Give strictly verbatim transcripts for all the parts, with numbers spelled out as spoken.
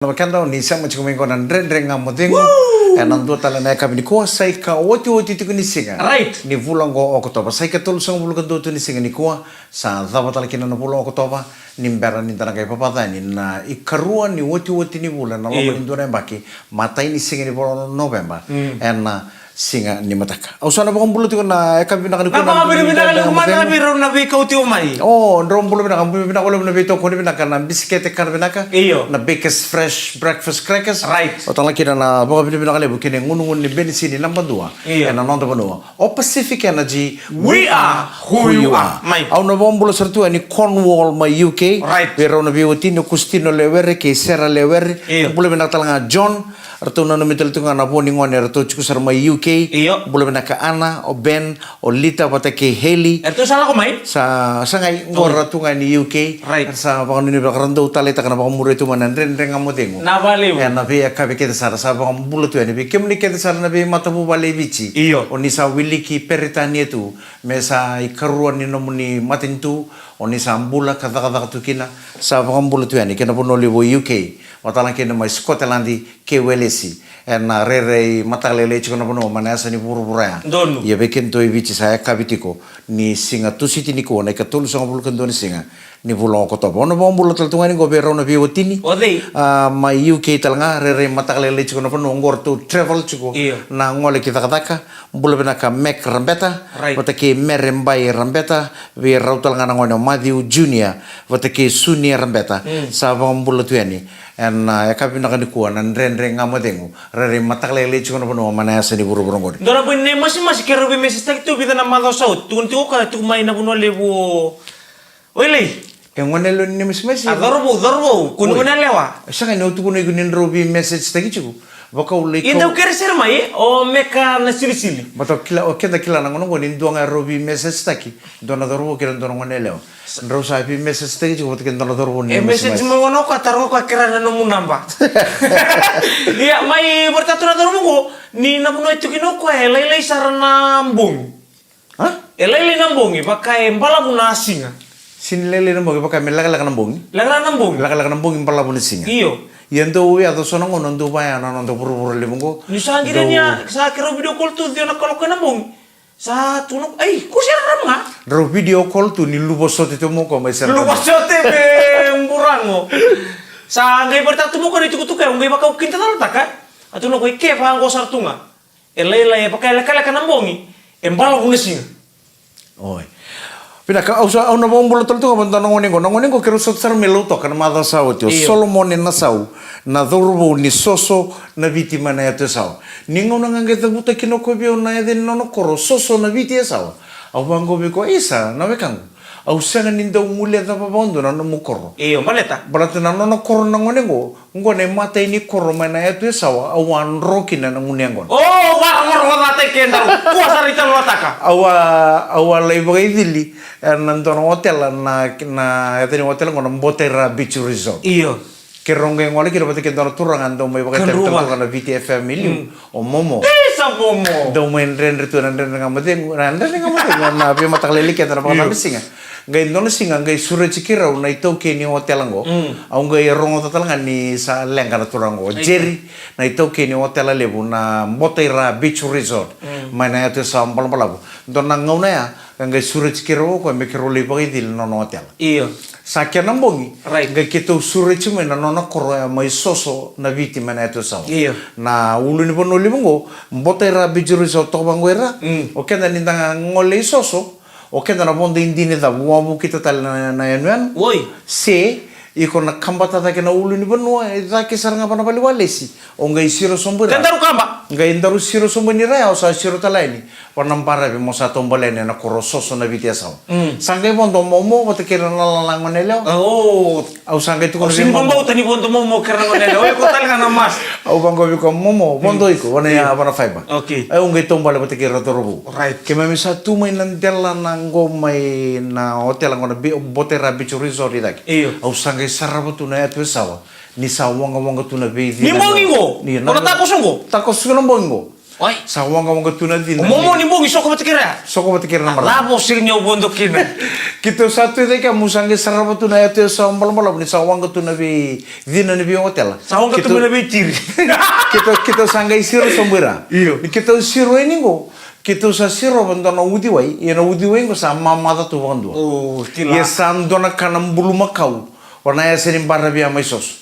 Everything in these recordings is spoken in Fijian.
Na vakeda ni sema tiko mai qo na Dredre Ga Mo Cegu. Ena dua tale na yakavi nikua, sa ikaotioti tiko ni siga. Right. Ni vula qo o Okotova, sa ikatolusagavulu ka dua tu ni siga nikua. Sa cava tale kina na vula o Okotova, ni bera ni da na qai vavaca yani na ikarua ni otioti ni vula ena loma ni dua na yabaki, matai ni siga ni vula o Noveba. Ena siga ni mataka. Au sa na vakabula tiko na yakavi vinaka nikua. Na vakavinavinaka levu mada vei rau na veikau tiko mai. O, drau bula vinaka, bula vinaka levu na veitokoni vinaka, na bisikete kana vinaka. Io. Na Bakers Fresh Breakfast Crackers. Right. O tala kina na vakavinavinaka levu kina gunugunu ni benisini naba dua. Io. Ena noda vanua. O Pacific Energy, we are who you are. Mai. Au na vakabula sara tu yani Cornwall mai U K. Right. Vei rau na veiwatini o Kustino Lewere kei Sera Lewere. Io. Bula vinaka tale ga John. Ratou nanumi tale tu ga na vo ni gone, ratou tiko sara mai U K. Io. Bula vinaka Ana, o Ben, o Lita vata kei Haley. Eratou sa lako mai? Sa, sa qai qo ratou ga ni U K. Right. Era sa vakanuinui vaka, ra dau taleitaka na vakamuria tu mai na Dredre Ga Mo Cegu. Na valevu. Ena veiyakavi kece sara, sa vakabula tu yani vei kemuni kece sara na veimatavuvale e Viti. Io. O ni sa wiliki Peritania tu me sa ikarua ni nomuni matanitu, o ni sa bula ka cakacaka tu kina, sa vakabula tu yani kei na vanua levu o U K. Vata tale kina mai Scotland kei Welesi. Ena rairai mataka lailai tiko na vanua mai na yasa ni vuravura ya. Donu. Ia vei kedatou e Viti sa yakavi tiko ni siga Tusiti nikua, na ikatolusagavulu ka dua ni siga ni vula o Okotova. Au na vakabula tale tu ga yani qo vei rau na veiwatini. O cei? A, mai U K tale ga, rairai mataka lailai tiko na vanua qo, ratou travel tiko. Io. Na gole ki cakacaka. Bula vinaka Mac Rabeta. Right. Vata kei Mere Bai Rabeta. Vei rau tale ga na gone o Matthew Junior vata kei Sunia Rabeta. Sa vakabula tu yani ena, a, yakavi vinaka nikua na Dredre Ga Mo Cegu. Rairai mataka lailai tiko na vanua mai na yasa ni vuravura qori. Dua na vei na masimasi, keirau veimesetaki tu vica na macawa sa oti. Tukuna tiko o koya tu mai na vanua levu o Wailei. E gone yalewa ni masimasi. A, cauravou, cauravou. Kua ni gone yalewa. E sega ni o tukuna iko ni drau veimesetaki tiko. Vaka au lai kau. Ia dau kere sere mai o Meka na silisili. Baleta o kila, o keda kila na gauna qo ni dua ga e rau veimesetaki. Dua na cauravou kei na dua na gone yalewa. Drau sa veimesetaki tiko vata kei dua na cauravou ni masimasi. E message mai o koya, taroga o koya, kerea na nomu naba. Ia, mai vakaraitaka tu na cauravou qo ni na vanua e tu kina o koya e lailai sara na bogi. A? E lailai na bogi, vaka e balavu na siga. Sega ni lailai na bogi, vaka me lekaleka na bogi. Lekaleka na bogi. Lekaleka na bogi, balavu na siga. Io. Ia dau yaco so na gauna dau vaya na noda vuravura levu qo. Ni sa qiri ni a, sa keirau video call tu ciwa na kaloko ena bogi. Sa tukuna, ai, ko sera rama ga. Drau video call tu ni luva sote tu mai o koya mai sera. Luva sote me burago. Sa qai vakaraitaka tu mai o koya na itukutuku ya, au qai vakau kina talataka. A tukuna o koya, i ke vaqo sara tu ga. E lailai, e vaka e lekaleka na bogi, e balavu na siga. Oi. Vinaka, au sa, au na vakabula tale tu ga vua na dua na gone qo. Na gone qo keirau sota sara mai Lautoka na macawa sa oti. O Solomone Nasau, na cauravou ni Soso na Viti mai na yatu Yasawa. Ni gauna ga qai cavuta kina o koya vei au na yaca ni nona koro, Soso na Viti Yasawa. Au vaqo vei koya, isa, na wekaqu. Au sega ni dau guilecava vakadua na nomu koro. Io, baleta. Baleta na nona koro na gone qo. Qo na imatai ni koro mai na yatu Yasawa, au a dro kina na gunu yaqona. O, au a rogorogotaka e kedaru. Kua sara i talataka. Au a, au a lai vakaicili ena dua na otela na, na yaca ni otela qo na Botaira Beach Resort. Io. Keirau qai gole kina vata kei dua na turaga dau mai vakaitavi tale tu ga na Viti F M i liu. O Momo. Isa Momo. Dau mai dredre tu na Dredre Ga Mo Cegu, na Dredre Ga Mo Cegu, na veimataka lailai keda na vakacabe siga. Qai dua na siga qai sureti keirau na itaukei ni otela qo. Au qai rogoca tale ga ni sa leqa na turaga qo. Jerry, na itaukei ni otela levu na Botaira Beach Resort. Mai na yatu Yasawa balabalavu. Dua na gauna ya, ka qai sureti keirau o koya me keirau lai vakaicili na nona otela. Io. Sa kena bogi, qai keitou sureti mai na nona koro ya mai Soso na Viti mai na yatu Yasawa. Io. Na ulunivanua levu qo, Botaira Beach Resort toka vaqo ira. O keda ni da gole i Soso, o keda na vodo i Dinicavu, wavokita tale na, na yanuyanu. Oi. Se, iko na kabata cake na ulunivanua, e cake sara ga vana vale ni walesi. O qai siro sobu ira. Kedaru kaba. Qai daru siro sobu ni ra ya, o sa siro tale yani. Vana baravi mo sa taubale yani ena koro Soso na Viti Yasawa. Sa qai vodo Momo vata kei ira na lala na gone yalewa. O. Au sa qai tukuna vei Momo. Au sega ni vakabauta ni vodo Momo kei ira na gone yalewa. O iko tale ga na mas. Au vaqo vei koya Momo, vodo iko, vana ya, vana fiber. Okay. Au qai taubale vata kei ira na cauravou. Right. Keimami sa tu mai na dela na qo mai na otela qo na Botaira Beach Resort i cake. Io. Au sa qai sarava tu na yatu Yasawa. Ni sa waqawaqa tu na veicila. Ni bogi qo? Ni na takoso qo? Takoso na bogi qo. Oi. Sa waqawaqa tu na cina. O momo ni bogi soko vata kei ira. Soko vata kei ira na marama. Lavo sega ni au vodo kina. Keitou sa tu e cake, mo sa qai sarava tu na yatu e sa balabalavu ni sa waqa tu na veicina ni veiotela. Sa waqa tu mai na veitiri. Keitou, keitou sa qai siro sobu ira. Io. Ni keitou siro yani qo, keitou sa sirova dua na uciwai, ia na uciwai qo sa mamaca tu vakadua. O, kila. Ia sa dua na ka na bulumakau, o na yasa ni bara via mai soso.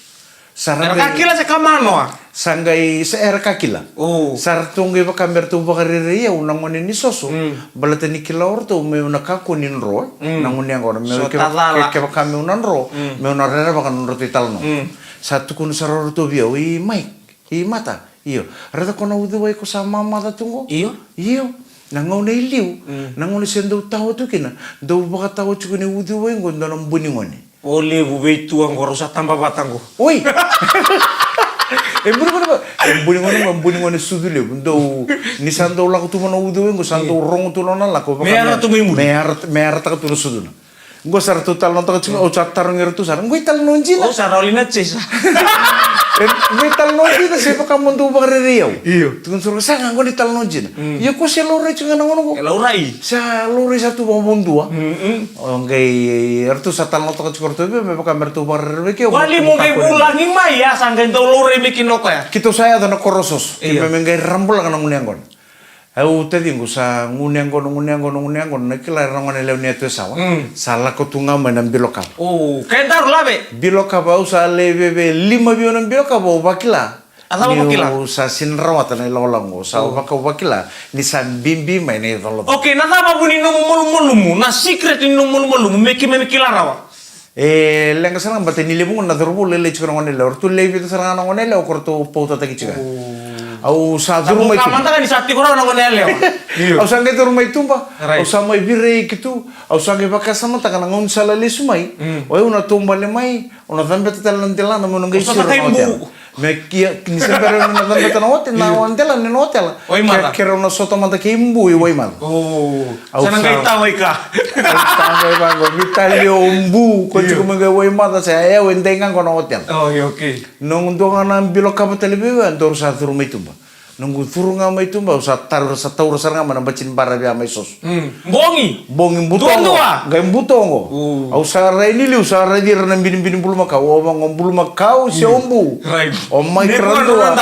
Sa ra Era qai kakila se kamanoa. Sa qai, sa era kakila. O. Sa ratou qai vaka me ratou vakarerei au na gone ni soso. Mm. Baleta ni kila o ratou meu na kakua ni dro, e. Mm. Na gone yaqona, meu So ke, tacala. Ke, kevaka meu na dro, Mm. meu na rerevaka na nodratou italanoa. Mm. Sa tukuna sara o ratou vei au, i Mike, i Mata, io. Raica ko na uciwai ko sa mamaca tu qo. Io. Io. Na gauna i liu, Mm. na gauna se dau tawa tu kina, dau vakatawa tiko ni uciwai qo, dua na bui ni gone. O levu vei tu qo, rau sa taba vata qo. Oi! E bui ni gone va-, e bui ni gone, e bui ni gone sucu levu. Dau, ni sa dau lako tu vua na uciwai qo, sa Mm. dau rogo tu na nona lako. Me yara tu mai muri. Me yara, me yarataka tu na sucuna. Qo sa ratou talanoataka tiko, Mm. au sa tarogi iratou sara. Qo italanoa dina. O sa rawa li na chase. E, qo italanoa dina, se vaka mo dau vakarerei au. Io. Tukuna sara, sa ga qo na italanoa dina. Mm. Ia ko se laurai tiko ga na gauna qo. E laurai. Sa laurai sa tu vakavudua. Mm, mm. O qai, eratou sa talanoataka tiko eratou vei, me vaka me ratou vakarerevaki au. Wali mo qai vulagi mai, ia sa qai dau laurai mai kina o koya. Keitou sa yaco na koro soso. Io. Keimami qai rabulaka na gunu yaqona. Au taciqu sa gunu yaqona, gunu yaqona, gunu yaqona, na kila era gone yalewa ni Yatu Yasawa. Mm. Sa lako tu ga mai na bilo kava. O, ke daru lave? Bilo kava au sa lai veve lima vei au na bilo kava, au vakila. A cava vakila? Niu sa sega ni rawata na ilawalawa qo, sa Oh. vaka au vakila ni sa bibi mai na icolacola. Okay, na cava vu ni nomu malumalumu, na secret ni nomu malumalumu, me keimami kila rawa? E leqa sara ga, baleta ni levu ga na cauravou lailai tiko na gone yalewa. Ratou lewe vica sara ga na gone yalewa ko ratou pautataki tiko. Oh. Au sa curu mai tuba. Ka mada ga ni sa tiko rawa na gone yalewa. Io. Au sa qai curu mai tuba. Right. Au sa mai virai ki tu. Au sa qai vakasamataka na gaunisala lesu mai. Mm. O yau na taubale mai. Au na cabeta tale na delana meu na qai siro na otela. Me kia, ni se bera na cabeta na otela, na Io. otela, ni na otela. Waimata. Ke, keirau na sota mada kei Bu i Waimata. Oh. Au Sa na qai sa tawa i ka. Au sa qai vaqo, veitalia o Bu, ko Io. tiko mai qai Waimata, sa yau e dai ga qo na otela. Oh, io, okay. Noqu dua ga na bilo kava tale vei au, daru sa curu mai tuba. Noqu curu ga mai tuba, au sa taura, sa taura sara ga mai na bati ni bara via mai soso. Mm. Bogi. Bogi buto qo. Duadua. Qai buto qo. Mm. Au sa rai ni liu, sa raici ira na binibini bulumakau. Au vaqo bulumakau se o Bu. Right. O Mike Radua.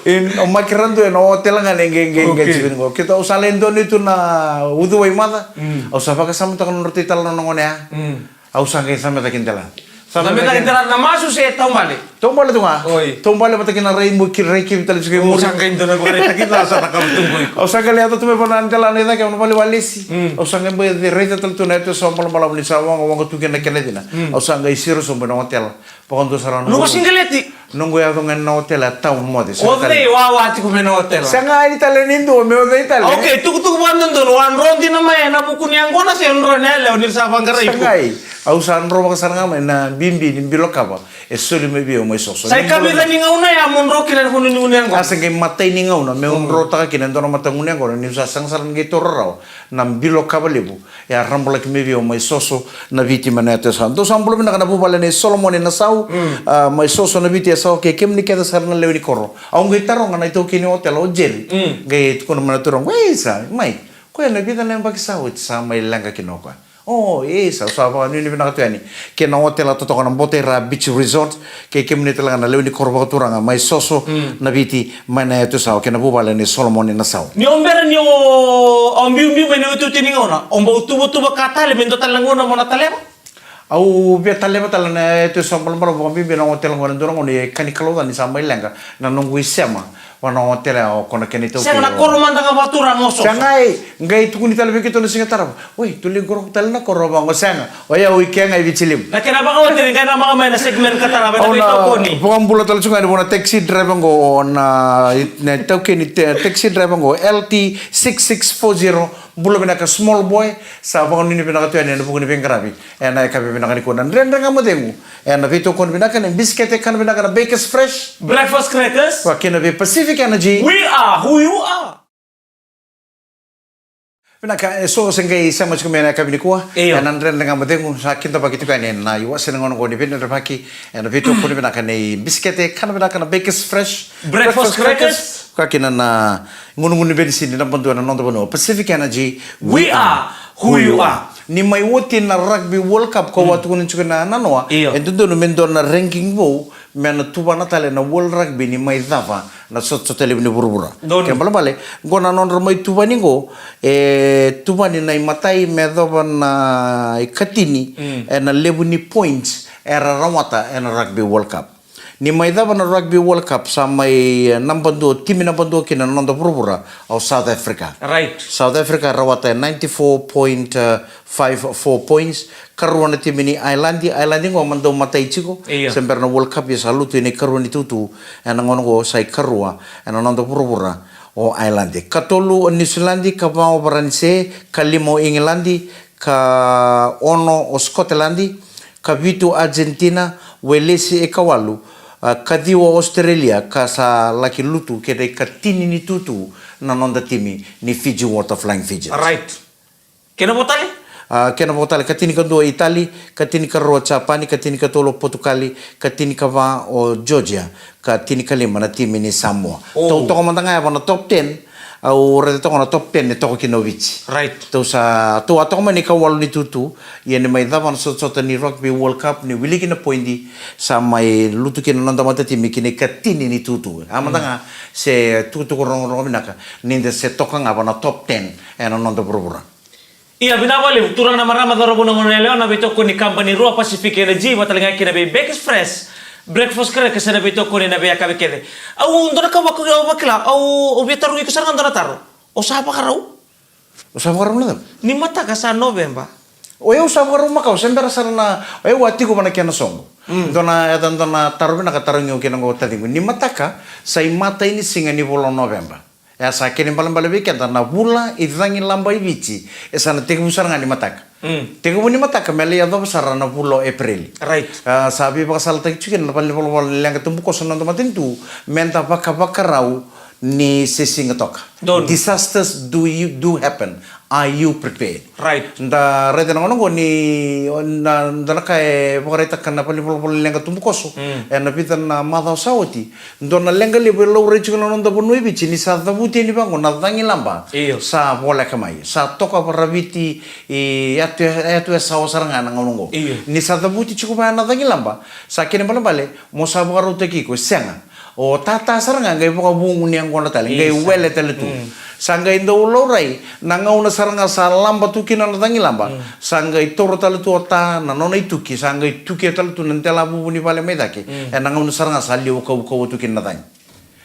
E, o Mike Radua ena otela ga ne qe, qe, qe Okay. tiko ni qo. Keitou au sa lai donui tu na uciwai maca. Mm. Au sa vakasamataka na nodratou italanoa na gone ya. Mm. Au sa qai cabeta ki delana. Cabeta ki delana na masu se taubale? Taubale tu ga. Oi. Taubale vata kina rai mu ki rai kivi tale tiko i muri. Au sa qai dua na vakaraitaki ca sa na kava tu qo iko. Au sa qai lai yaco tu mai vana delana i cake, au na vale walesi. Mm. Au sa qai bai raica tale tu na Yatu Yasawa balabalavu ni sa waqa, waqa tu kina na kena cina. Mm. Au sa qai siro sobu ena otela. Vakadua sara na Luva noqu siqeleti. Noqu yaco ga ena otela, town moce. O cei wawa tiko mai na otela? Sega ni tale ni dua, meu cei tale. Okay, tukutuku vakadodonu, a dro dina mai ena vuku ni yaqona se dro na yalewa ni sa vaqarai iko? Sega, au sa dro vaka sara ga mai na bibi ni bilo kava e soli mai vei au mai soso. Sa ikavica ni gauna ya mo dro kina ena vuku ni yaqona? A sa qai matai ni gauna meu Mm. drotaka kina e dua na mataqu ni yaqona niu sa sega sara ni qai taura rawa na bilo kava levu. E a rabulaki mai vei au mai soso na Viti mai na Yatu Yasawa. Dou sa bula vinaka na vuvale nei Solomone Nasau, Mm. a, mai soso na Viti Yasawa kei kemuni kece sara na lewe ni koro. Au qai taroga na itaukei ni otela o Jerry. Mm. Qai tukuna mai na turaga, "Wei sa, mai, koya na vica na yabaki sa oti sa mai leqa kina o koya." O, e sa, sa vakanuinui vinaka tu yani. Kei na otela totoka na Botaira Beach Resort, kei kemuni tale ga na lewe ni koro vakaturaga mai soso Mm. na Viti mai na Yatu Yasawa kei na vuvale nei Solomone Nasau. Ni o bera ni o, o biubiu mai na iotioti ni gauna, o bau tuvatuva ka tale me dua tale na gauna mo na taleva? Au via taleva tale na Yatu Yasawa balabalavu, vakabibi na otela qo ena dua na gauna e ka ni kalou ca ni sa mai leqa na noqu isema vua na otela ya o koya na kena itaukei. Sega na koro mada ga vakaturaga o soso. Sega, e qai tukuni tale vei keitou na siga tarava. Oi, tou lai qoroka tale na koro, vaqo sega. O yau i ke ga i Viti Limu. Na kena vakaoti ni qai namaka mai na segment ka tarava, na veitokoni. Au na vakabula tale tu ga yani vua na taxi driver qo, na, na itaukei ni ta-, taxi driver qo, L T six six four zero, bula vinaka small boy, sa vakanuinui vinaka tu yani ena vuku ni veiqaravi ena yakavi vinaka nikua. Na Dredre Ga Mo Cegu, ena veitokoni vinaka ni bisikete kana vinaka na Bakers Fresh. Breakfast crackers. Vaka kina vei Pacific Energy. We are who you are. Vinaka, e so se qai sema tiko mai ena yakavi nikua. Io. Ena Dredre Ga Mo Cegu, sa kidavaki tiko yani ena iwase ni gauna qo ni veidredrevaki ena veitokoni vinaka ni bisikete kana vinaka na Bakers Fresh. Breakfast crackers. Ka kina na gunugunu ni venisini na badua na noda vanua. Pacific Energy, we are who you are. Ni mai oti na Rugby World Cup, ko wa tukuna tiko na nanoa. Io. E dodonu me dua na ranking vou, me na tuvana tale na World Rugby ni mai cava na sotasota levu ni vuravura. Donu. Kena balebale, qo na nodra mai tuvani qo, e tuvani na imatai me yacova na ikatini, e na levu ni points era rawata e na Rugby World Cup. Ni mai cava na Rugby World Cup, sa mai, eh, naba dua, timi naba dua kina na noda vuravura, au South Africa. Right. South Africa rawata e ninety-four point five four points, karua na timi ni Ireland, Ireland qo ma dau matai tiko, io, se bera na World Cup, ia sa lutu ina ikarua ni tutu, e na gauna qo sa ikarua, e na noda vuravura, o Ireland. Katolu o New Zealand, kava o Varanise, kalima o England, ka ono o Scotland, ka vitu Argentina, Welesi e kawalu, a, ka ciwa Australia, ka sa laki lutu kei na ikatini ni tutu na noda timi ni Fiji Water Flying Fijians. Right. Kena vo tale? A, kena vo tale, ka tinikadua Itali, ka tinikarua Japani, ka tinikatolu o Potukali, ka tinikava o Georgia, ka tinikalima na timi ni Samoa. Oh. Tou toka mada ga eva na top ten, au raica toka na top ten e toka kina o Viti. Right. Tou sa, tou a toka mai na ikawalu ni tutu, ia ni mai cava na sotasota ni Rugby World Cup ni wiliki na poidi, sa mai lutu kina na noda matatimi kina ikatini ni tutu. A mada ga se tukutuku rogorogo vinaka, ni da se toka ga va na top ten e na noda vuravura. Ia, vinaka vakalevu, turaga na marama, cauravou na gone yalewa, na veitokoni ni kabani rua Pacific Energy, vata tale ga kina vei Beck Express Breakfast Crackers, se na veitokoni na veiyakavi kece. Au dua na ka vaka, au vakila, au, au via tarogi iko sara ga dua na taro. O sa vakarau? O sa vakarau na cava? Ni mataka sa Noveba. O yau sa vakarau makawa, se bera sara na, o yau a tiko va na kena soqo. Mm. Dua na, e dua na taro vinaka tarogi au kina qo taciqu. Ni mataka, sa imatai ni siga ni vula o Noveba. E a sa kena ibalebale vei keda na vula i cagilaba i Viti, e sa na tekivu sara ga ni mataka. Mm. Tekivu ni mataka me lai yacova sara na vula o Epereli. Right. A, sa veivakasalataki tiko kina na valenivolavola ni leqa tubukoso na noda matanitu, me da vakavakarau ni se siga toka. Donu. Disasters do you, do happen. Are you prepared? Right. Da raica na gauna oqo ni na, da na ka e vakaraitaka na valenivolavola ni leqa tubukoso. Mm. E na vica na macawa sa oti. Dua na leqa levu e laurai tiko na noda vanua i Viti ni sa cavuti yani vaqo na cagilaba. Io. Sa voleka mai. Sa toka vakaraviti i yatu, yatu Yasawa sara ga na gauna oqo. Io. Ni sa cavuti tiko vaya na cagilaba. Sa kena ibalebale, mo sa vakarautaki iko, sega. O tata sara ga qai vakavugu ni yaqona tale, qai wele tale tu. Mm. Sa qai dau laurai, na gauna sara ga sa laba tu kina na cagilaba, mm, sa qai taura tale tu o ta na nona ituki, sa qai tukia tale tu na dela vuvu ni vale mai cake. Mm. E na gauna sara ga sa liwa kaukauwa tu kina na cagi.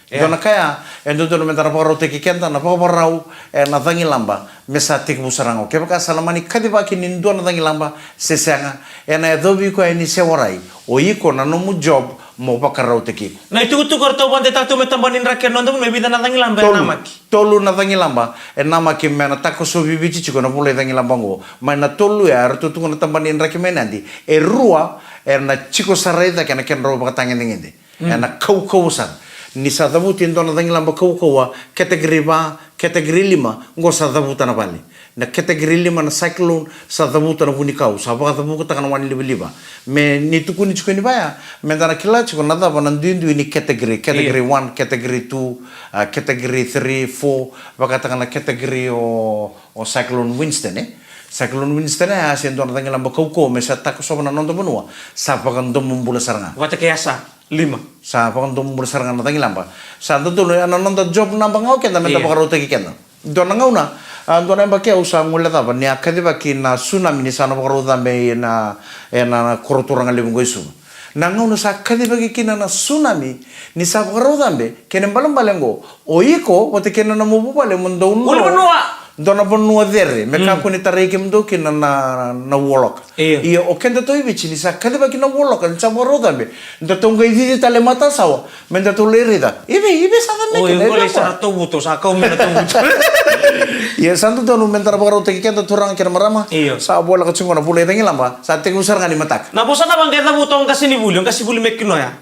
Yeah. Dua na ka ya, e dodonu me da na vakarautaki keda, na vakavakarau, e na cagilaba, me sa tekivu sara ga. Kevaka sa na mani kacivaki ni dua na cagilaba, se sega, e na yacovi koya ni se warai, o iko na nomu job, mo vakarautaki iko. Na itukutuku eratou vakadeitaka tu me tabana ni draki e noda vanua e vica na cagilaba e namaki? Tolu na cagilaba e namaki me na takosovi Viti tiko na vula i cagilaba oqo. Mai na tolu ya eratou tukuna na tabana ni draki mai Nadi, e rua ena tiko sara i cake ena kedrau vakatagedegede. Mm. Ena kaukauwa sara. Ni sa cavuti e dua na cagilaba kaukauwa, category va, category lima, qo sa cavuta na vale. Na category lima na cyclone, sa cavuta na vunikau, sa vakacavukataka na wanilivaliva. Me ni tukuni tiko ni vaya, me da na kila tiko na cava na duidui ni category, category one, category two, ah, category three, four, vakataka na category o, o Cyclone Winston, eh? Cyclone Winston, eh, a se dua na cagilaba kaukauwa, me sa takosova na noda vanua, sa vakadomobula sara ga. Vata kei Asa. Lima. Sa vakadomobula sara ga na cagilaba. Sa dodonu, ena noda job naba ga o keda, me da vakarautaki keda. Dua na gauna, a, dua na yabaki au sa guilecava ni a kacivaki na tsunami ni sa na vakarau cabe ena, ena koro turaga levu qo i Suva. Na gauna sa kacivaki kina na tsunami ni sa vakarau cabe, kena ibalebale qo, o iko vata kei na nomu vuvale mo dau dua na vanua cere, me kakua ni tarai kemudou kina na, na ualoka. Io. Ia o kedatou i Viti ni sa kacivaki na ualoka, ni sa vakarau cabe, datou qai cici tale matasawa, me datou lai raica. I vei, i vei sa cabe kina, i vei sa na tauvuto, sa kau mai na tauvuto. Ia sa dodonu me da na vakarautaki keda, turaga kei na marama. Io. Sa voleka tiko na vula i cagilaba, sa tekivu sara ga ni mataka. Na vosa cava qai cavuta o qasenivuli, o qasenivuli mai Kinoya?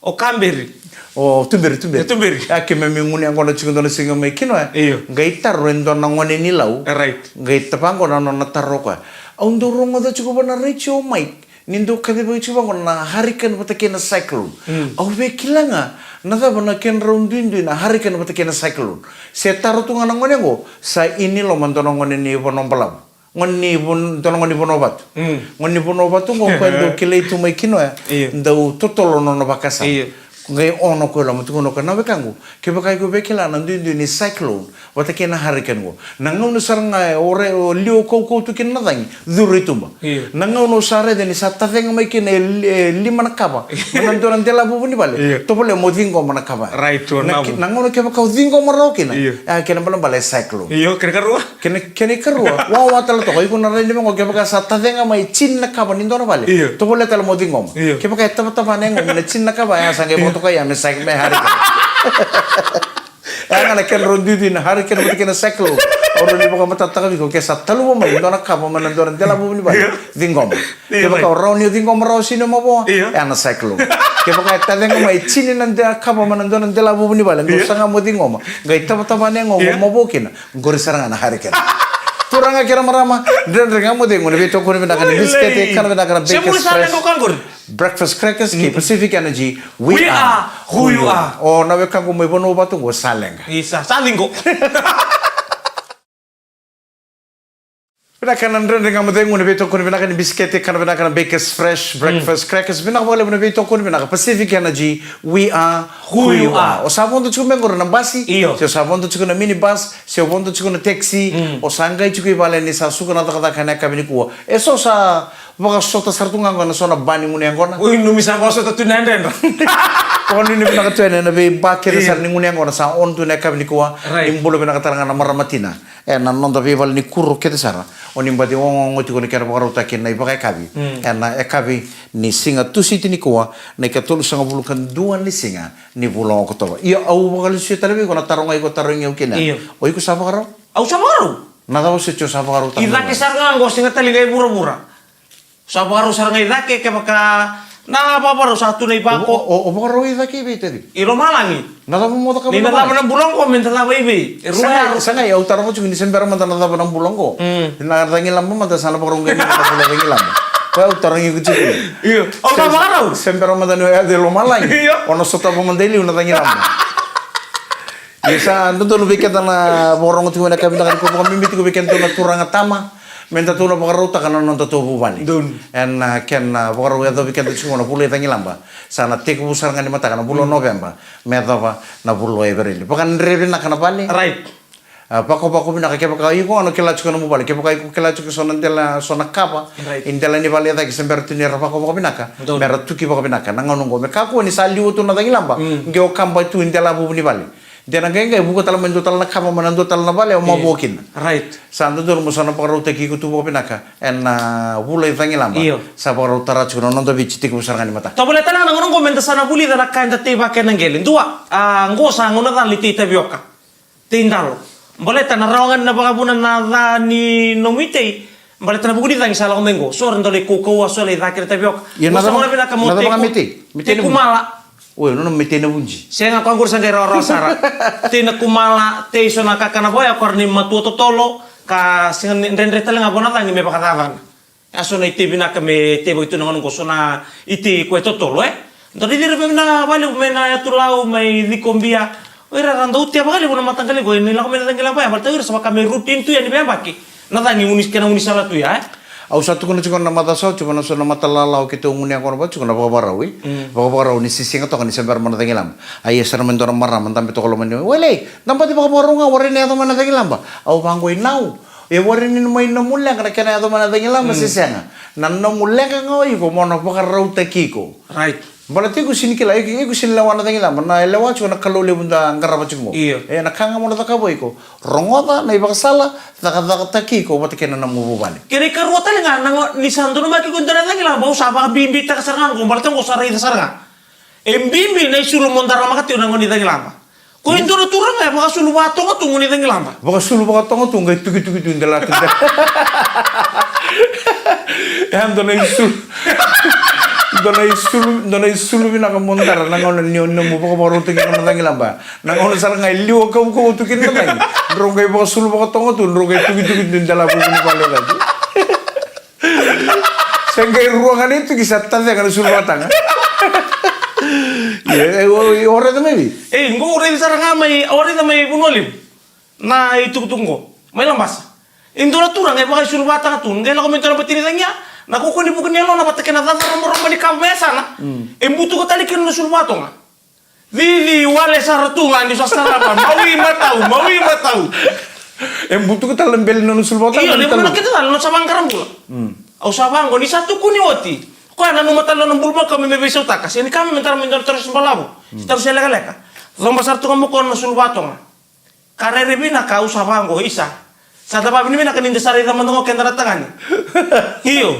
O Kaberi. O tuberi, tuberi. O tuberi. A, keimami gunu yaqona tiko dua na siga mai Kinoya. Io. Qai taro e dua na gone ni Lau. E, right. Qai tava qo na nona taro o koya. Au dau rogoca tiko va na retio, Mike, Ni dau kacivaki tiko vaqo na hurricane vata kei na cyclone. Au via kila ga na cava na kedrau duidui na hurricane vata kei na cyclone. Se taro tu ga na gone oqo, sa i ni loma dua na gone ni Vanua Balavu. Gone ni Van-, dua na gone ni Vanua Vatu. Gone ni Vanua Vatu oqo, o koya dau kilai tu mai kina oya. Io. Dau totolo nona vakasama. Io. Qai ono ko i loma, tukuna o koya, na wekaqu, kevaka iko via kila na duidui ni cyclone vata kei na hurricane qo, na gauna sara ga e ore, o liwa kaukau tu kina na cagi, curu i tuba. Io. Na gauna o sa raica ni sa tacega mai kina e li-, e lima na kava mai na dua na delavuvu ni vale, io, tovolea mo ciqoma na kava. Right, o na, na gauna kevaka o ciqoma rawa kina, io, e a kena balebale e cyclone. Io, kena karua. Kena, kena ikarua, wawa tale toka, iko na rai ni vaqo, kevaka sa tacega mai tini na kava ni dua na vale, io, tovolea tale mo ciqoma. Io. Kevaka e tavatava na yagomu na tini na kava, e a sa qai, io, vakatokai ya me sa, me hurricane. E a ga na kedrau duidui na hurricane vata kei na cyclone. Au rawa ni vakamatatataka vei iko, ke sa taluva mai dua na kava mai na dua na delavuvu ni vale, io, ciqoma. Io, kevaka, right, o rawa ni o ciqoma rawa, sega ni o mavoa, io, e a na cyclone. Kevaka e tacega mai tini na de-, kava mai na dua na delavuvu ni vale, qo, io, saga mo ciqoma, qai tavatava na yagomu, io, mo mavoa kina, qori sara ga na hurricane. Turaga kei na marama, Dredre Ga Mo Cegu, na veitokoni vinaka ni bisikete, kana vinaka na Bakers Fresh. Breakfast crackers kei Pacific Energy. We are who you are. O na wekaqu mai Vanua Vatu qo, sa leqa. Isa, sa ciqo. Vinaka na Dredre Ga Mo Cegu, na veitokoni vinaka ni bisikete, kana vinaka na Bakers Fresh, breakfast crackers. Vinaka vakalevu na veitokoni vinaka Pacific Energy. We are who you are. O sa vodo tiko mai qori na basi, io, se o sa vodo tiko na minibus, se o vodo tiko na taxi, o sa qai tiko i vale ni sa suka na cakacaka ena yakavi nikua. E so sa vakasota sara tu ga qo ena so na ba ni gunu yaqona. Oi, numi sa vakasota tu na yadredra. Vakanuinui vinaka tu yani ena veiba kece sara ni gunu yaqona sa on tu ena yakavi nikua. Right. Ni bula vinaka tale ga na marama tina. Ena noda veivale ni kuro kece sara, o ni baci ogaoga tiko ni kena vakarautaki na ivakayakavi. Ena yakavi ni siga Tusiti nikua, na ikatolusagavulu ka dua ni siga ni vula o Okotova. Ia au vakalesuya tale vei iko na taro ga iko tarogi au kina. Io. O iko sa vakarau? Au sa vakarau. Na cava soti o sa vakarau tale? I cake sara ga qo, sega tale ga i vuravura. Sa vakarau sara ga i cake, kevaka na vakavakarau sa tu na ivako. O, o, o vakarau i cake i vei, Tadi? I lomalagi. Na cava mo cakava? Ni na cava na bula qo, me da cava i vei? E rua. Sa qai, sa qai, au taroga tiko ni se bera mada na cava na bula qo. Na cagilaba mada sa na vakarau qai na bula cagilaba. Koya au tarogi iko tiko. Io. Au sa vakarau. Se bera mada ni o yaco i lomalagi. Io. O na sotava mada i liu na cagilaba. Ia sa dodonu vei keda na vakarogo tiko mai na yakavi vinaka nikua, vakabibi tiko vei kedatou na turaga tama, me datou na vakarautaka na nodatou vuvale. Donu. Ena, ah, kena, ah, vakarau yacovi keda tiko na vula i cagilaba. Sa na tekivu sara ga ni mataka na vula o Noveba me yacova na vula o Evereli. Vakadre vinaka na vale. Right. Ah, vakavako vinaka kevaka iko o na kila tiko na nomu vale, kevaka iko kila tiko so na dela, so na kava. Right. I dela ni vale e cake se bera tu ni ra vakavako vinaka. Donu. Me ra tuki vakavinaka na gauna oqo, me kakua ni sa liwa tu na cagilaba. Mm. Qai o kaba tu i dela vuvu ni vale. De na qai qai vuka tale mai dua tale na kava mai na dua tale na vale, o mavoa kina. Right. Sa dodonu mo sa na vakarautaki iko tu vakavinaka ena, ah, vula i cagilaba. Io. Sa vakarau tara tiko na noda Viti, tekivu sara ga ni mataka. Tovolea tale ga na gauna oqo me da sa na vulica na ka eda tei vaka ena qele. Dua, ah, oqo sa gauna cala ni tei tavioka. Tei dalo. Baleta na rawa ga ni na vakavuna na ca ni nomu itei. Baleta na vuku ni cagi sa lako mai qo. So era dau lai kaukauwa, so lai cake na tavioka. Ia, na cava, na cava ga me tei? Me tei na vuji? Kumala. Oi, nona me tei na vuji. Sega, koya qori sa qai rawarawa sara. Tei na kumala, tei so na kakana vaya, koya ni matua totolo, ka sega ni dredre tale ga vua na cagi me vakacacana. E so na itei vinaka me tei vaka tu na gauna qo, so na itei koya totolo, e. Dau raici ira vei na vale, mai na yatu Lau, mai Cikobia. O ira ra dau tea vakalevu na mataqali qo, ni lako mai na cagilaba ya, baleta o ira sa vaka me routine tu ya ni veiyabaki. Na cagi gunu, kena gunu sala tu ya, e. Au sa tukuna tiko na macawa sa oti vua na so na mata lala o keitou gunu yaqona vata tiko na vakavakarau, e. Mm. Vakavakarau ni siga toka ni se bera mai na cagilaba. A ia sara mai dua na marama dabe toka loma ni, wele, da baci vakavakarau ga, warai na yaco mai na cagilaba. Au vaqo, i nau. E warai ni mai nomu leqa na kena yaco mai na cagilaba se sega. Na nomu leqa ga o iko mo na vakarautaki iko. Right. Baleta iko sega ni kila, iko, iko sega ni lewa na cagilaba, na lewa tiko na Kalou levu da qarava tiko qo. Io. E, na ka ga mo na cakava o iko, rogoca na ivakasala, cakacakataki iko vata kei na nomu vuvale. Kena ikarua tale ga, na gauna ni sa donumaki iko e dua na cagilaba, au sa vakabibitaka sara ga qo, baleta qo sa raica sara ga. E bibi na isulu mo daramaka tiko na gauna ni cagilaba. Ko e dua na turaga e vakasulu vakatoga tu gauna ni cagilaba. Vakasulu vakatoga tu, qai tukituki tu i dela tu. E dua na isulu. Dua na isulu, dua na isulu vinaka mo dara na gauna ni o nomu vakavakarautaki na cagilaba. Na gauna sara ga e liwa kaukauwa tu kina na cagi. Drau qai vakasulu vakatoga tu, drau qai tukituki tu i dela vuvu ni vale cake. Sa qai rua ga na ituki sa tacega na sulu vakataga. Ia, e, o, o raica mai vei? Ei, qo au raica sara ga mai, au raica mai Vanua Levu. Na itukutuku qo. Mai Labasa. E dua na turaga e vakaisulu vakataga tu. Qai lako mai dua na bati ni cagia. Na kaukaua ni vuku ni yalona vata kei na caca roborobani ka me yasana. Mm. E butuka tale kina na sulu vakatoga. Cici wale sara tu ga ni sa sarava, mawi matau, mawi matau. E butuka tale na bele ni nona sulu vakataga. Io, ni vuna kece tale na sa vaqara bula. Mm. Au sa vaqo, ni sa tukuni oti. Koya nanuma tale na nona bulumakau me veisautaka. Se ni ka me tara mai dua na tarasu balavu. Mm. Se tarasu lekaleka. Coba sara tu ga mo koya na sulu vakatoga. Ka rere vinaka au sa vaqo, isa. Sa da vavinavinaka ni da sa raica mada qo keda na tagane. Io.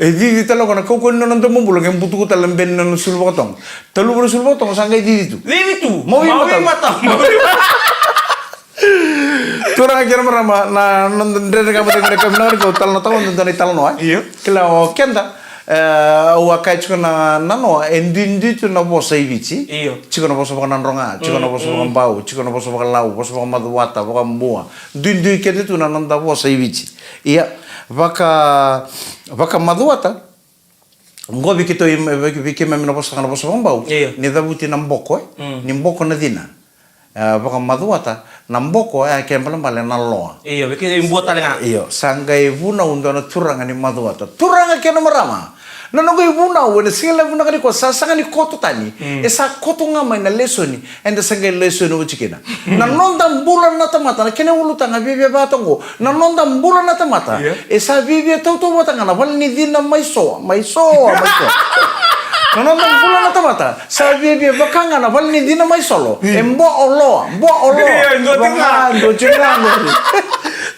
E cici tale qo na kaukaua ni nona domobula, qai butuka tale na bele ni nona sulu vakatoga. Taluva na sulu vakatoga, sa qai cici tu. Cici tu. Mawi matau. Mawi matau. Turaga kei na marama, na noda Dredre Ga Mo Cegu ena yakavi vinaka nikua, talanoataka mada e dua na italanoa, e? Io. Kila o keda, e, au a kaya tiko na, na noa, e duidui tu na vosa i Viti. Io. Tiko na vosa vakanadroga, tiko na vosa vakabau, tiko na vosa vakalau, vosa vakamacuata, vakabua. Duidui kece tu na noda vosa i Viti. Ia, vaka, vakamacuata, qo vei keitou i, vei, vei keimami na vosataka na vosa vakabau. Io. Ni cavuti na boko, e? Mm. Ni boko na cina. E, vakamacuata, na boko, e, kena ibalebale na loa. Io, vei keitou i Bua tale ga. Io, sa qai vunau dua na turaga ni macuata. Turaga kei na marama. Na noqu ivunau ena siga levu vinaka nikua sa sega ni koto tani. Mm. E sa koto ga mai na lesoni eda sa qai lesoni oti kina. Na noda bula na tamata, na kena ulutaga viavia vata qo. Na noda bula na tamata. Io. E sa viavia tautauvata ga na vale ni cina mai soa, mai soa, mai soa. Na noda bula na tamata sa viavia vaka ga na vale ni cina mai solo. Io. E bo o loa, bo o loa. Io, io, dua tiko ga. Dua tiko ga qori.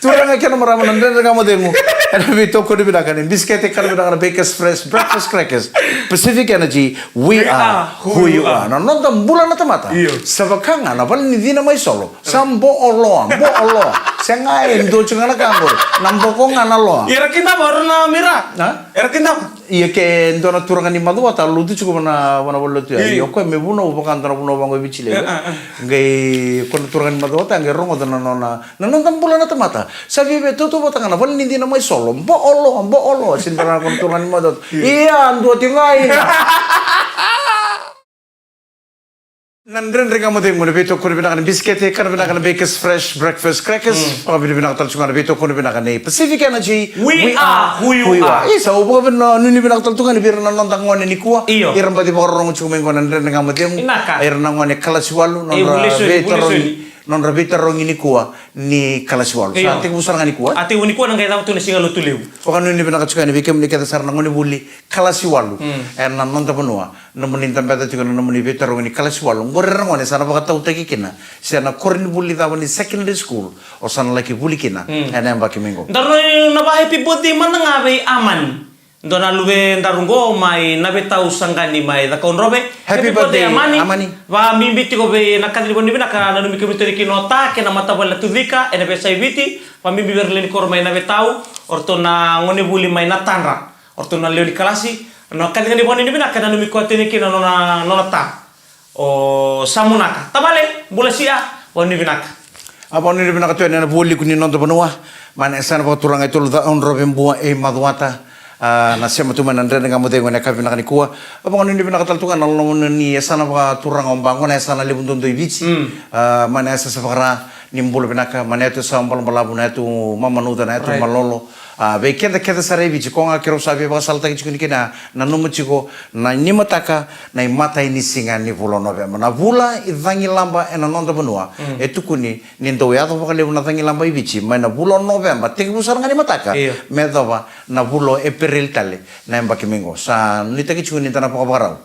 Turaga kei na marama na Dredre Ga Mo Cegu. Ena veitokoni vinaka ni bisikete, kana vinaka na Bakers Fresh Breakfast Crackers. Pacific Energy, we are who you are. Na noda bula na tamata. Io. Sa vaka ga na vale ni cina mai solo. Sa bo o loa, bo o loa. Sega, e dua tiko ga na ka qori. Na boko ga na loa. Era kidava o ira na mira. A? Era kidava. Ia ke dua na turaga ni macuata, lotu tiko vana, vana vale lotu ya. Io. Ia o koya me vunau vaka dua na vunau vaqo e Viti levu. E, e, e. Qai, ko na turaga ni macuata, qai rogoca na nona, na noda bula na tamata. Sa viavia tautauvata ga na vale ni cina mai solo. Bo o loa, bo o loa. Sega ni bera na ko na turaga ni macuata. Io. Ia, dua tiko ga ina. Na Dredre Ga Mo Cegu, na veitokoni vinaka ni bisikete, kana vinaka na Bakers Fresh Breakfast Crackers. Mm. Vakavinavinaka tale tu ga na veitokoni vinaka ni Pacific Energy. We are who you are. Isa, au vakavinavinaka tale tu ga ni vei ira na noda gone nikua. Io. Ira baci vakarorogo tiko mai qo na Dredre Ga Mo Cegu. Vinaka. Ira na gone kalasi walu, nodra veitarogi, nodra veitarogi nikua ni kalasi walu. Io. Sa tekivu sara ga nikua. A tekivu nikua na qai cava tu na siga Lotulevu. Vakanuinui vinaka tiko yani vei kemuni kece sara na gonevuli kalasi walu. Mm. Ena noda vanua. Nomuni dabeca tiko na nomuni veitarogi ni kalasi walu. Qori era gone sa na vakatautaki kina se na koronivuli cava ni secondary school o sa na laki vuli kina. Mm. Ena yabaki mai qo. Daru na va happy birthday mada ga vei Amani. Dua na luvedaru qo mai Navetau, Saqani, mai Cakaudrove. Happy birthday, Amani. Vakabibi tiko vei na kaci ni vakanuinui vinaka, nanumi kemuni tale kina o Ta kei na matavuvale na Tucika ena veiyasai Viti. Vakabibi vei ira lewe ni koro mai Navetau, o ratou na gonevuli mai Natadra. O ratou na lewe ni kalasi, na kaci ga ni vakanuinui vinaka, nanumi koya tale kina nona, nona ta. O Samunaka. Tavale, bula sia, vakanuinui vinaka. A vakanuinui vinaka tu yani ena vualiku ni noda vanua. Mai na yasana vakaturaga e Tolu Cakaudrove, Bua, e Macuata. A, na sema tu mai na Dredre Ga Mo Cegu ena yakavi vinaka nikua. A vakanuinui vinaka tale tu ga na loma ni yasana vakaturaga o Baqo, na yasana levu duadua i Viti. Mm. A, mai na yasa sa vakara ni bula vinaka, mai na yatu sa balabalavu, na yatu mamanuca, na yatu malolo. A, vei keda kece sara e Viti, ko ga keirau sa via vakasalataki tiko ni kina, nanuma tiko na nimataka, na imatai ni siga ni vula o Noveba. Na vula i cagilaba ena noda vanua. Mm. E tukuni ni dau yaco vakalevu na cagilaba i Viti mai na vula o Noveba, tekivu sara ga nimataka, io, me yacova na vula o Epereli tale na yabaki mai qo. Sa nuitaki tiko ni da na vakavakarau.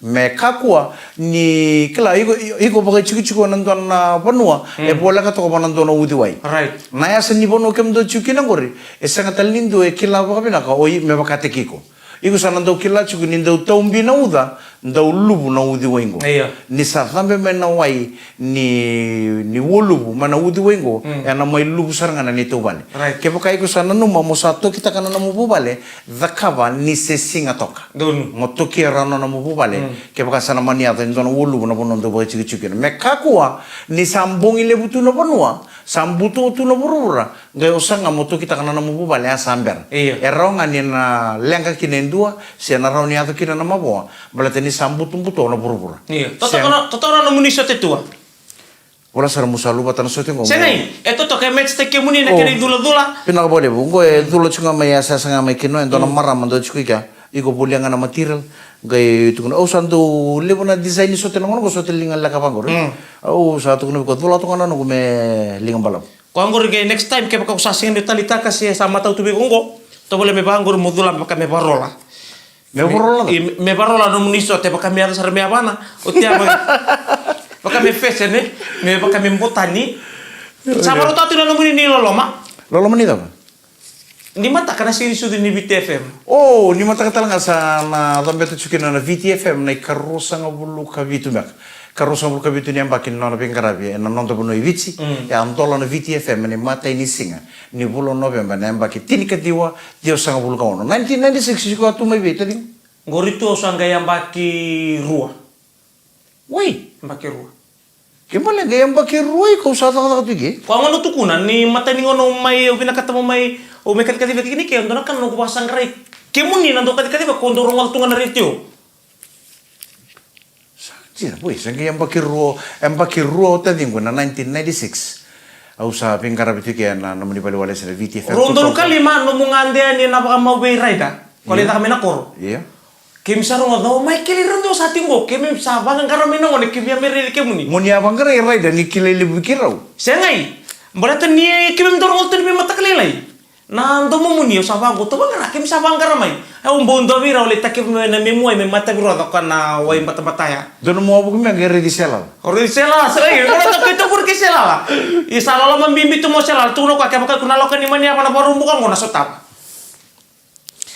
Me kakua ni kila, iko, iko vakaitikotiko ena dua na vanua, mm, e voleka toka vua na dua na uciwai. Right. Na yasa ni vanua kemudou tiko kina qori, e sega tale ni dua e kila vakavinaka o i me vakataki iko. Iko sa na dau kila tiko ni dau tau bi na uca, dau luvu na uciwai qo. Io. Ni sa cabe mai na wai ni, ni ualuvu mai na uciwai qo, mm, ena mai luvu sara ga na neitou vale. Right. Kevaka iko sa nanuma mo sa tokitaka na nomu vuvale, cakava ni se siga toka. Donu. Mo tokia rawa na nomu vuvale, mm, kevaka sa na mani yaco e dua na ualuvu na vanua dau vakaitikotiko kina. Me kakua ni sa bogi levu tu na vanua, sa buto tu na vuravura, qai o saga mo tokitaka na nomu vuvale, a sa bera. Io. E rawa ga ni na leqa kina e dua, se na rawa ni yaco kina na mavoa, baleta ni sa butobuto na vuravura. Io. Se totoka na, totoka na nomuni sote tua. Vola sara mo sa luvata na sote qo. Segai, e totoka, e match-taki kemuni na, oh, kena icula cula. Vinaka vakalevu, qo e cula tiko ga mai, e yasayasa ga mai kina, e dua na, mm, marama dau tiko i kea. Iko volia ga na material, qai tukuna, au sa dau levu na design ni sote na gauna qo, sote liga leka vaqori. Mm. Au sa tukuna vei koya, cula toka na noqu me liga balavu. Koya qori qai next time, kevaka ko sa sega ni talitaka se sa matau tu vei iko qo, tovolea me vaqori mo cula me vaka me varola. Me varola? I, me varola nomuni sote, vaka me yaco sara me yavana, oti ya vaka, vaka me fesene, me vaka me botani. Sa varau tatu na nomuni ni loloma. Loloma ni cava? Ni mataka na siga ni sucu ni Viti F M. O, ni mataka tale ga sa na cabeta tiko kina na Viti F M na ikaruasagavulu ka vitu beka. Karuasagavulu ka vitu ni yabaki ni nona veiqaravi ena noda vanua i Viti. Mm. E a dola na Viti F M ena imatai ni siga ni vula o Noveba ena yabaki tinikaciwa ciwasagavulu ka ono. Nineteen ninety-six, iko a tu mai vei, taciqu? Qori tu au sa qai yabaki rua. Wai? Yabaki rua. Ke bale qai yabaki rua iko, au sa cakacaka tu i ke. Koya gona au tukuna, ni matai ni gauna au mai, au vinakata mo mai, au mai kacikaciva tiko ni ke, dua na ka na noqu vakasaqarai. Kemuni na dau kacikaciva, ko dau rogoca tu ga na retio. Sa, jina, boy, sa qai yabaki rua, yabaki rua o taciqu na nineteen ninety-six. Au sa veiqaravi tiko ena nomuni valeniwalesi na Viti F M. Rua udolu ka lima, nomu gade yani ena vakamau vei Raida. Ko lai, io, caka mai na koro. Io. Keimami sa rogoca o Maikeli Radua sa tiko qo, keimami sa vaqaqara mai na gone, keimami a mai raici kemuni. Mo ni a vaqarai Raida ni kilai levu vei keirau? Segai. Baleta ni keimami dau rogoca tu ni veimataka lailai. Na domomuni, au sa vaqo, tou vaqara, keimami sa vaqara mai. Au bau dua vei rau, lai takiva mai na memu wai, me matavi roca ko na wai batabata ya. Dua na mua vuku me qai raici Selala. O raici Selala, Selala, e, o raici Selala, kei Selala. I sa loloma bibi tu mo Selala, tukuna o koya, kevaka iko na lako ni mani yava na varubuka qo na sotava.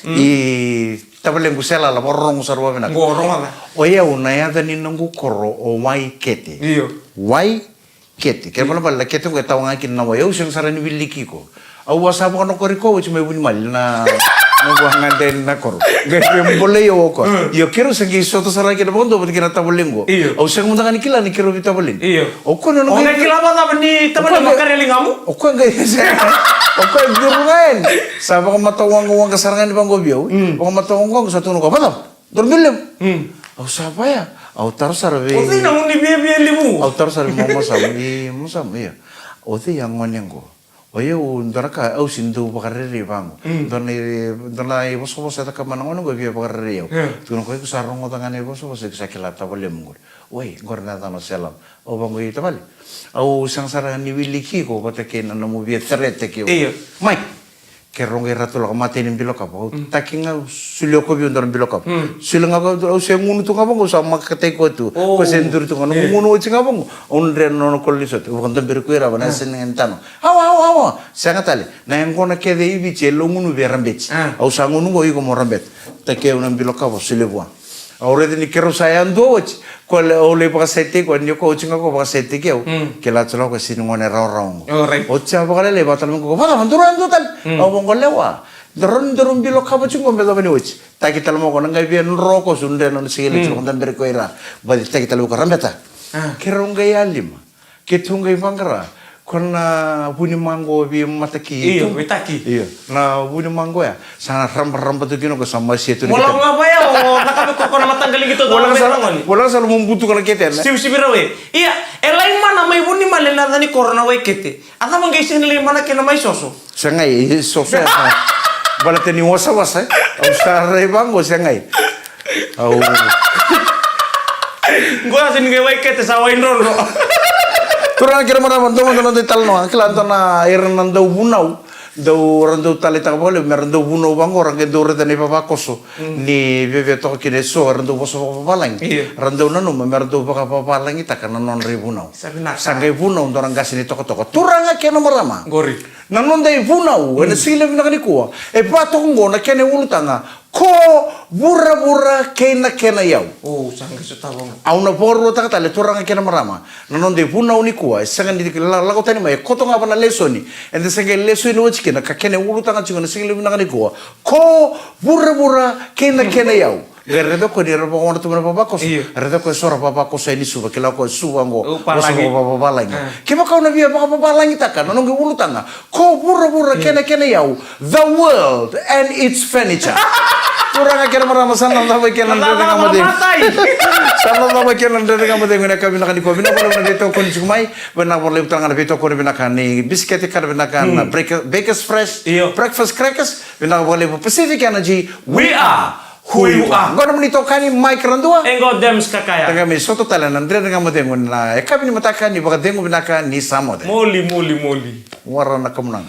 Mm. I tavalequ Selala, vakarorogo sara vakavinaka. Qo, rogoca. O yau na yaca ni noqu koro o Waikete. Io. Wai Kete, kena ibalebale na kete qo e tawa ga kina na wai. Au sega sara ni wiliki iko. Au a sa vakanokori koya oti mai Vunimali na, na vua gade na koro. Qai via bolei au o koya. Mm. Io, keirau sa qai sota sara kina vakadua vata kei na tavalequ. Io. Au sega mada ga ni kila ni keirau veitavaleni. Io. O koya na, o qai kila vakacava ni tavalequ, o koya qai, makare ligamu? O koya qai, o koya qai curu ga yani. Sa vakamatawaqa waqa sara ga ni vaqo vei au. Mm. Vakamatawaqa waqa, sa tukuna o koya, vacava? Daru biu levu. Mm. Au sa vaya. Au taro sara vei, o cei na gone viavia levu? Au taro sara vei Mama Samu. I Mama Samu, ia. O cei a gone qo? O yau dua na ka au sega ni dau vakarerei vaqo. Mm. Dua na i, dua na ivosavosa e cakava na gone qo e via vakarerei au. Ia. Tukuna o koya, iko sa rogoca ga na ivosavosa, iko sa kila tavalemu qori. Oi, qori na yacana o Selala. Au vaqo, i tavale. Au sega sara ni wiliki iko vata kei na nomu via threat-taki au. Io. Mai. Keirau qai ratou lako matai ni bilo kava. Au, mm, taki ga, au solia o koya vei au dua na bilo kava. Mm. Solia ga o koya, au se gunu tu ga vaqo, au sa makataki koya tu. Oh. Koya se duri tu ga, na, yeah, gunu oti ga vaqo. Au dre na nona kolo ni sote. Au vakadaberi koya i rava, na, yeah, yasana ga ni tano. Awa, awa, awa. Sega tale. Na yaqona kece i Viti e laugunuvi e rabeti. Ah. Au sa gunu qo, iko mo rabeta. Taki au na bilo kava, solia vua. Au raica ni keirau sa yadua oti. Koya, au lai vakasaitaki koya, ni o koya oti ga o koya vakasaitaki au. Mm. Kila tu ga o koya, sega ni gone rawarawa qo. Oh, right. Oti sa vakalailai, vakatale mai o koya, vakacava, daru yadua tale? Mm. Au vaqo, lewa. Daru, daru bilo kava tiko qo me yacova ni oti. Taki tale mai o koya, na qai via dro o koya, sa dre na nona sikeli, mm, tiko, vakadaberi koya i ra. Vacitaki tale o koya, rabeta. Ah. Keirau qai yalima. Keitou qai vaqara. Ko na vu ni maqo veimataki. Io, tu, veitaki. Io. Na vu ni maqo ya. Sa rabaraba tu kina o koya, sa masia tu na kete. Mo lako ga vaya, o na ka me koko na mataqali qito. Mo lako sara, mo lako sara mo butuka na kete, ne? Sivisivi rau e. Ia, e lai mana mai Vunimali na yaca ni koro na Waikete. A cava qai sega ni lai mana kina mai Soso? Segai, Soso ya sa. Baleta ni wasawasa, e? Au sa rai vaqo, segai. Au. Qo ya sega ni qai Waikete, sa Waidrodro. Turaga kei na marama, dua mada na noda italanoa. Kila, dua na, ira na dau vunau. Dau, ra dau taleitaka vakalevu me ra dau vunau vaqo, ra qai dau raica na ivavakoso. Mm. Ni viavia toka kina eso, ra dau vosa vakavavalagi. Io. Ra dau nanuma me ra dau vakavavalagitaka na nodra ivunau. Sa vinaka. Sa qai vunau dua na qase ni tokatoka. Turaga kei na marama. Qori. Na noda ivunau, mm, ena siga levu vinaka nikua. E va toka qo na kena iulutaga. Ko vuravura kei na kena iyau. O, sa qai sotava qo. Au na vakaruataka tale, turaga kei na marama, na noda ivunau nikua, e sega ni la-, lako tani mai, e koto ga va na lesoni eda se qai lesoni oti kina, ka kena ulutaga tiko na siga levu vinaka nikua. Ko vuravura kei na kena iyau. Qai raica o koya ni ra vakaona tu mai na vavakoso. Io. Raica o koya so ra vavakoso yani Suva, kila o koya Suva qo. O, vosa palagi. Vakavavalagi. A. Kevaka au na via vakavavalagitaka na noqu ulutaga, ko vuravura kei na kena iyau, the world and its furniture. Turaga kei na marama, sa na cava kei na Dredre Ga Mo Cegu. Sa na cava kei na Dredre Ga Mo Cegu ena yakavi vinaka nikua. Vinaka vakalevu na veitokoni tiko mai. Vinaka vakalevu tale ga na veitokoni vinaka ni bisikete, kana vinaka na break-, Bakers Fresh, io, breakfast crackers. Vinaka vakalevu Pacific Energy. We are who you are. Qo na nomuni itokani Mike Radua. E qo Dems Kakaya. Eda qai mai sota tale na Dredre Ga Mo Cegu na yakavi ni mataka ni vakacegu vinaka ni sa moce. Moli, moli, moli. Wara na kamunaga.